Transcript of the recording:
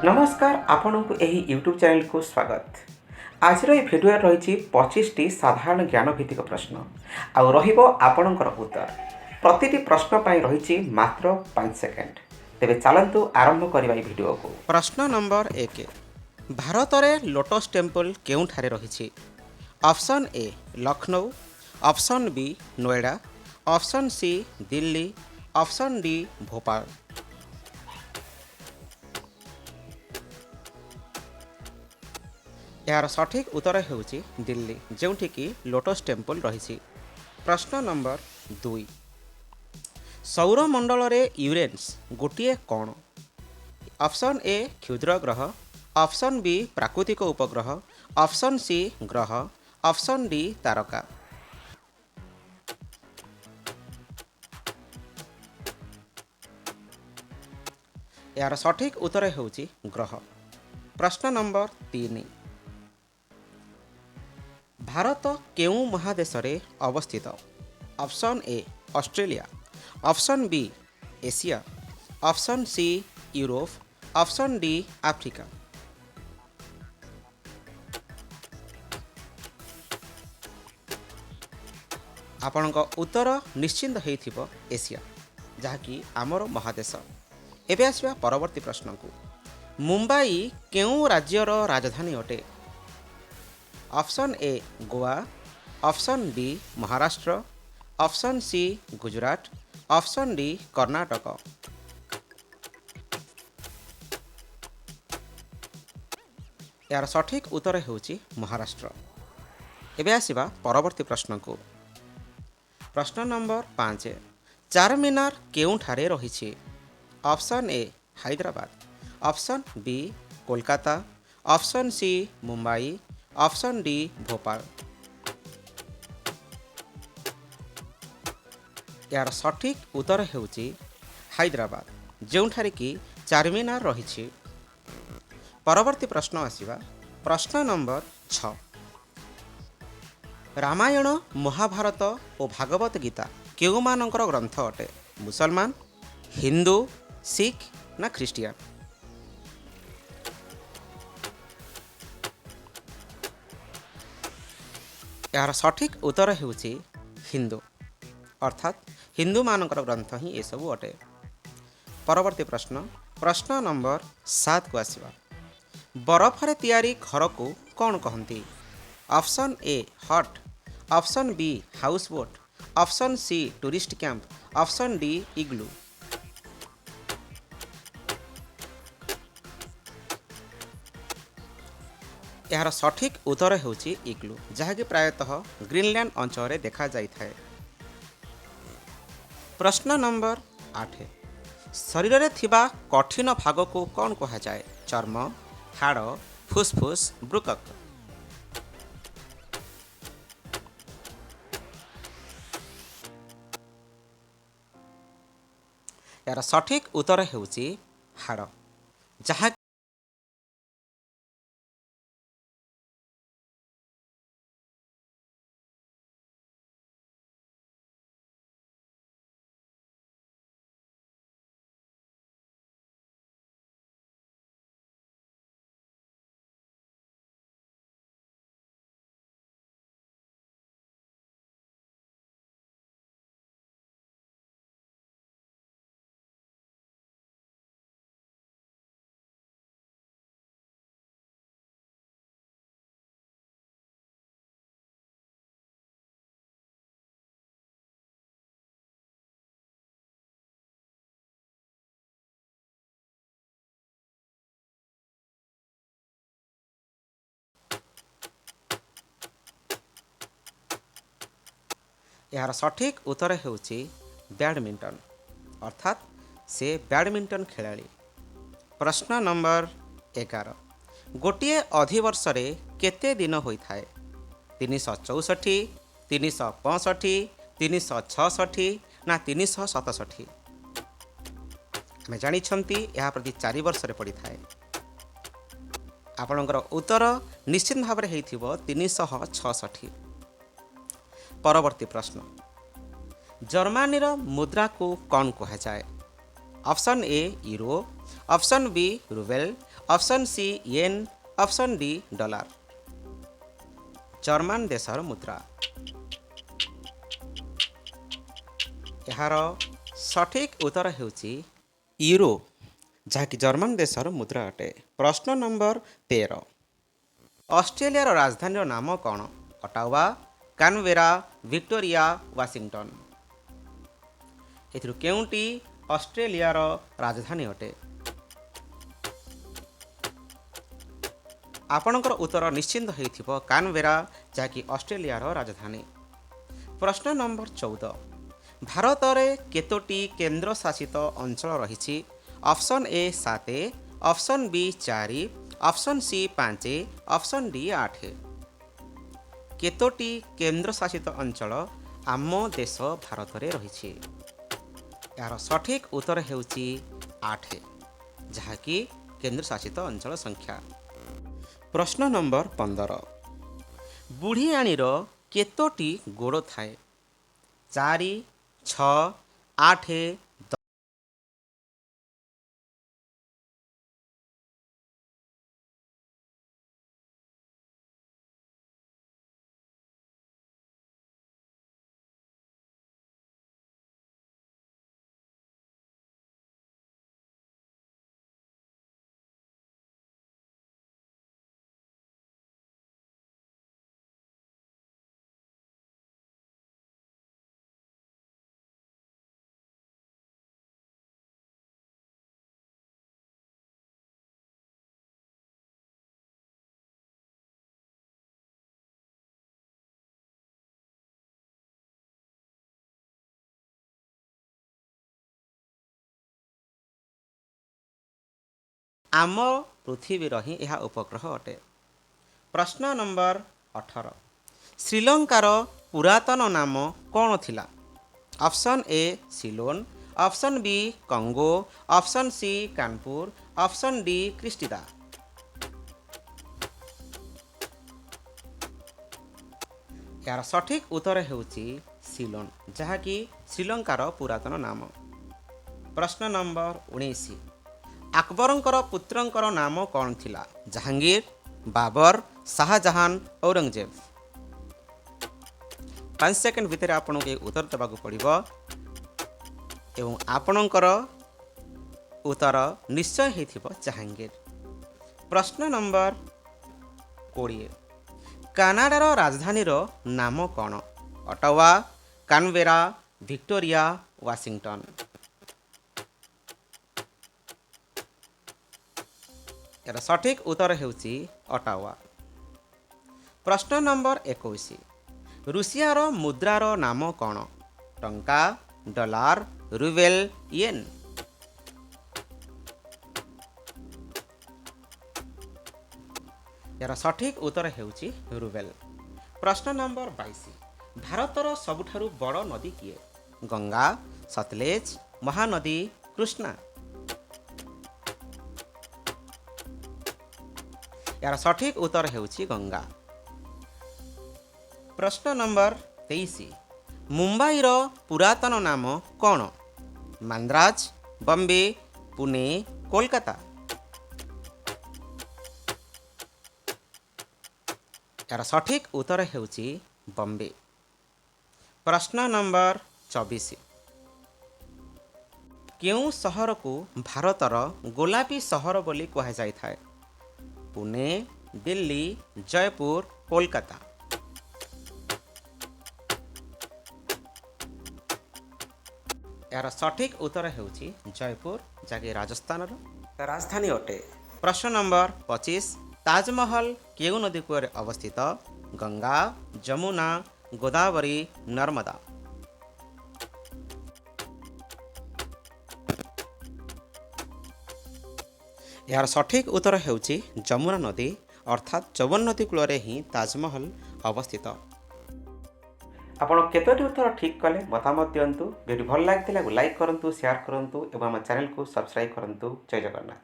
ନମସ୍କାର, ଆପଣଙ୍କୁ ଏହି ୟୁଟ୍ୟୁବ୍ ଚ୍ୟାନେଲକୁ ସ୍ୱାଗତ। ଆଜିର ଏହି ଭିଡ଼ିଓରେ ରହିଛି 25ଟି ସାଧାରଣ ଜ୍ଞାନ ଭିତ୍ତିକ ପ୍ରଶ୍ନ ଆଉ ରହିବ ଆପଣଙ୍କର ଉତ୍ତର। ପ୍ରତିଟି ପ୍ରଶ୍ନ ପାଇଁ ରହିଛି ମାତ୍ର 5 ସେକେଣ୍ଡ। ତେବେ ଚାଲନ୍ତୁ ଆରମ୍ଭ କରିବା ଏହି ଭିଡ଼ିଓକୁ। ପ୍ରଶ୍ନ ନମ୍ବର 1, ଭାରତରେ ଲୋଟସ୍ ଟେମ୍ପଲ୍ କେଉଁଠାରେ ରହିଛି? Option A Lucknow, option B Noida, option C Delhi, option D Bhopal. ଏହାର ସଠିକ୍ ଉତ୍ତର ହେଉଛି ଦିଲ୍ଲୀ, ଯେଉଁଠିକି ଲୋଟସ୍ ଟେମ୍ପଲ୍ ରହିଛି। ପ୍ରଶ୍ନ ନମ୍ବର 2, ସୌରମଣ୍ଡଳରେ ୟୁରେନସ୍ ଗୋଟିଏ କ'ଣ? ଅପସନ୍ ଏ କ୍ଷୁଦ୍ର ଗ୍ରହ, ଅପସନ୍ ବି ପ୍ରାକୃତିକ ଉପଗ୍ରହ, ଅପସନ୍ ସି ଗ୍ରହ, ଅପସନ୍ ଡି ତାରକା। ଏହାର ସଠିକ୍ ଉତ୍ତର ହେଉଛି ଗ୍ରହ। ପ୍ରଶ୍ନ ନମ୍ବର 3, ଭାରତ କେଉଁ ମହାଦେଶରେ ଅବସ୍ଥିତ? Option A Australia, option B Asia, option C Europe, option D Africa. ଆପଣଙ୍କ ଉତ୍ତର ନିଶ୍ଚିନ୍ତ ହେଇଥିବ ଏସିଆ, ଯାହାକି ଆମର ମହାଦେଶ। ଏବେ ଆସିବା ପରବର୍ତ୍ତୀ ପ୍ରଶ୍ନକୁ। ମୁମ୍ବାଇ କେଉଁ ରାଜ୍ୟର ରାଜଧାନୀ ଅଟେ? Option A Goa, option B Maharashtra, option C Gujarat, option D Karnataka. ଏହାର ସଠିକ୍ ଉତ୍ତର ହେଉଛି ମହାରାଷ୍ଟ୍ର। ଏବେ ଆସିବା ପରବର୍ତ୍ତୀ ପ୍ରଶ୍ନକୁ। ପ୍ରଶ୍ନ ନମ୍ବର 5, ଚାରମିନାର କେଉଁଠାରେ ରହିଛି? Option A Hyderabad, option B Kolkata, option C Mumbai, option D Bhopal. ଏହାର ସଠିକ୍ ଉତ୍ତର ହେଉଛି ହାଇଦ୍ରାବାଦ, ଯେଉଁଠାରେ କି ଚାରମିନାର ରହିଛି। ପରବର୍ତ୍ତୀ ପ୍ରଶ୍ନ ଆସିବା, ପ୍ରଶ୍ନ ନମ୍ବର 6, ରାମାୟଣ, ମହାଭାରତ ଓ ଭାଗବତ ଗୀତା କେଉଁମାନଙ୍କର ଗ୍ରନ୍ଥ ଅଟେ? ମୁସଲମାନ, ହିନ୍ଦୁ, ଶିଖ ନା ଖ୍ରୀଷ୍ଟିଆନ? ଏହାର ସଠିକ୍ ଉତ୍ତର ହେଉଛି ହିନ୍ଦୁ, ଅର୍ଥାତ୍ ହିନ୍ଦୁମାନଙ୍କର ଗ୍ରନ୍ଥ ହିଁ ଏସବୁ ଅଟେ। ପରବର୍ତ୍ତୀ ପ୍ରଶ୍ନ, ପ୍ରଶ୍ନ ନମ୍ବର 7କୁ ଆସିବା। ବରଫରେ ତିଆରି ଘରକୁ କ'ଣ କହନ୍ତି? Option A hut, option B house boat, option C tourist camp, option D igloo. ଏହାର ସଠିକ୍ ଉତ୍ତର ହେଉଛି ଇଗ୍ଲୁ, ଯାହାକି ପ୍ରାୟତଃ ଗ୍ରୀନଲ୍ୟାଣ୍ଡ ଅଞ୍ଚଳରେ ଦେଖାଯାଇଥାଏ। ପ୍ରଶ୍ନ ନମ୍ବର 8, ଶରୀରରେ ଥିବା କଠିନ ଭାଗକୁ କ'ଣ କୁହାଯାଏ? ଚର୍ମ, ହାଡ଼, ଫୁସଫୁସ, ବୃକକ୍। ଏହାର ସଠିକ୍ ଉତ୍ତର ହେଉଛି ହାଡ଼, ଯାହା ଏହାର ସଠିକ୍ ଉତ୍ତର ହେଉଛି ବ୍ୟାଡ଼ମିଣ୍ଟନ, ଅର୍ଥାତ୍ ସେ ବ୍ୟାଡ଼ମିଣ୍ଟନ ଖେଳାଳି। ପ୍ରଶ୍ନ ନମ୍ବର 11, ଗୋଟିଏ ଅଧିବର୍ଷରେ କେତେ ଦିନ ହୋଇଥାଏ? 364, 365, 366 ନା 367? ଆମେ ଜାଣିଛନ୍ତି ଏହା ପ୍ରତି 4 ବର୍ଷରେ ପଡ଼ିଥାଏ। ଆପଣଙ୍କର ଉତ୍ତର ନିଶ୍ଚିତ ଭାବରେ ହେଇଥିବ 366। ପରବର୍ତ୍ତୀ ପ୍ରଶ୍ନ, ଜର୍ମାନୀର ମୁଦ୍ରାକୁ କ'ଣ କୁହାଯାଏ? Option A euro, option B rouble, Option C yen, option D dollar. German ଦେଶର ମୁଦ୍ରା? ଏହାର ସଠିକ୍ ଉତ୍ତର ହେଉଛି ୟୁରୋ, ଯାହାକି ଜର୍ମାନ ଦେଶର ମୁଦ୍ରା ଅଟେ। ପ୍ରଶ୍ନ ନମ୍ବର 13, ଅଷ୍ଟ୍ରେଲିଆର ରାଜଧାନୀର ନାମ କ'ଣ? Ottawa, Canberra, Victoria, Washington. ଏଥିରୁ କେଉଁଟି ଅଷ୍ଟ୍ରେଲିଆର ରାଜଧାନୀ ଅଟେ? ଆପଣଙ୍କର ଉତ୍ତର ନିଶ୍ଚିନ୍ତ ହୋଇଥିବ କାନବେରା, ଯାହାକି ଅଷ୍ଟ୍ରେଲିଆର ରାଜଧାନୀ। ପ୍ରଶ୍ନ ନମ୍ବର 14, ଭାରତରେ କେତୋଟି କେନ୍ଦ୍ରଶାସିତ ଅଞ୍ଚଳ ରହିଛି? Option A 7, option B 4, option C 5, option D 8। କେତୋଟି କେନ୍ଦ୍ରଶାସିତ ଅଞ୍ଚଳ ଆମ ଦେଶ ଭାରତରେ ରହିଛି? ଏହାର ସଠିକ୍ ଉତ୍ତର ହେଉଛି 8, ଯାହାକି କେନ୍ଦ୍ରଶାସିତ ଅଞ୍ଚଳ ସଂଖ୍ୟା। ପ୍ରଶ୍ନ ନମ୍ବର 15, ବୁଢ଼ିଆଣୀର କେତୋଟି ଗୋଡ଼ ଥାଏ? 4, 6, 8। ଆମ ପୃଥିବୀର ହିଁ ଏହା ଉପଗ୍ରହ ଅଟେ। ପ୍ରଶ୍ନ ନମ୍ବର 18, ଶ୍ରୀଲଙ୍କାର ପୁରାତନ ନାମ କ'ଣ ଥିଲା? Option A Ceylon, option B Congo, option C Kanpur, option D କ୍ରିଷ୍ଟିଦା। ଏହାର ସଠିକ୍ ଉତ୍ତର ହେଉଛି ସିଲୋନ, ଯାହାକି ଶ୍ରୀଲଙ୍କାର ପୁରାତନ ନାମ। ପ୍ରଶ୍ନ ନମ୍ବର 19, ଆକବରଙ୍କର ପୁତ୍ରଙ୍କର ନାମ କ'ଣ ଥିଲା? ଜାହାଙ୍ଗୀର, ବାବର, ଶାହଜାହାନ, ଔରଙ୍ଗଜେବ। 5 ସେକେଣ୍ଡ ଭିତରେ ଆପଣଙ୍କୁ ଏହି ଉତ୍ତର ଦେବାକୁ ପଡ଼ିବ ଏବଂ ଆପଣଙ୍କର ଉତ୍ତର ନିଶ୍ଚୟ ହେଇଥିବ ଜାହାଙ୍ଗୀର। ପ୍ରଶ୍ନ ନମ୍ବର 20, କାନାଡ଼ାର ରାଜଧାନୀର ନାମ କ'ଣ? Ottawa, Canberra, Victoria, Washington. ଏହାର ସଠିକ୍ ଉତ୍ତର ହେଉଛି ଅଟାୱା। ପ୍ରଶ୍ନ ନମ୍ବର 21, ରୁଷିଆର ମୁଦ୍ରାର ନାମ କ'ଣ? ଟଙ୍କା, ଡଲାର, ରୁବେଲ, ୟେନ୍। ଏହାର ସଠିକ୍ ଉତ୍ତର ହେଉଛି ରୁବେଲ। ପ୍ରଶ୍ନ ନମ୍ବର 22, ଭାରତର ସବୁଠାରୁ ବଡ଼ ନଦୀ କିଏ? ଗଙ୍ଗା, ସତଲେଜ, ମହାନଦୀ, କୃଷ୍ଣା। ଏହାର ସଠିକ୍ ଉତ୍ତର ହେଉଛି ଗଙ୍ଗା। ପ୍ରଶ୍ନ ନମ୍ବର 23, ମୁମ୍ବାଇର ପୁରାତନ ନାମ କ'ଣ? ମାନ୍ଦ୍ରାଜ, ବମ୍ବେ, ପୁନେ, କୋଲକାତା। ଏହାର ସଠିକ୍ ଉତ୍ତର ହେଉଛି ବମ୍ବେ। ପ୍ରଶ୍ନ ନମ୍ବର 24, କେଉଁ ସହରକୁ ଭାରତର ଗୋଲାପୀ ସହର ବୋଲି କୁହାଯାଇଥାଏ? ପୁନେ, ଦିଲ୍ଲୀ, ଜୟପୁର, କୋଲକାତା। ଏହାର ସଠିକ୍ ଉତ୍ତର ହେଉଛି ଜୟପୁର, ଯାହାକି ରାଜସ୍ଥାନର ରାଜଧାନୀ ଅଟେ। ପ୍ରଶ୍ନ ନମ୍ବର 25, ତାଜମହଲ କେଉଁ ନଦୀ କୂଳରେ ଅବସ୍ଥିତ? ଗଙ୍ଗା, ଯମୁନା, ଗୋଦାବରୀ, ନର୍ମଦା। ଏହାର ସଠିକ୍ ଉତ୍ତର ହେଉଛି ଯମୁନା ନଦୀ, ଅର୍ଥାତ୍ ଯମୁନା ନଦୀ କୂଳରେ ହିଁ ତାଜମହଲ ଅବସ୍ଥିତ। ଆପଣ କେତୋଟି ଉତ୍ତର ଠିକ୍ କଲେ, ମତାମତ ଦିଅନ୍ତୁ। ଭିଡ଼ିଓ ଭଲ ଲାଗିଥିଲା, ଲାଇକ୍ କରନ୍ତୁ, ସେୟାର କରନ୍ତୁ ଏବଂ ଆମ ଚ୍ୟାନେଲକୁ ସବସ୍କ୍ରାଇବ୍ କରନ୍ତୁ। ଜୟ ଜଗନ୍ନାଥ।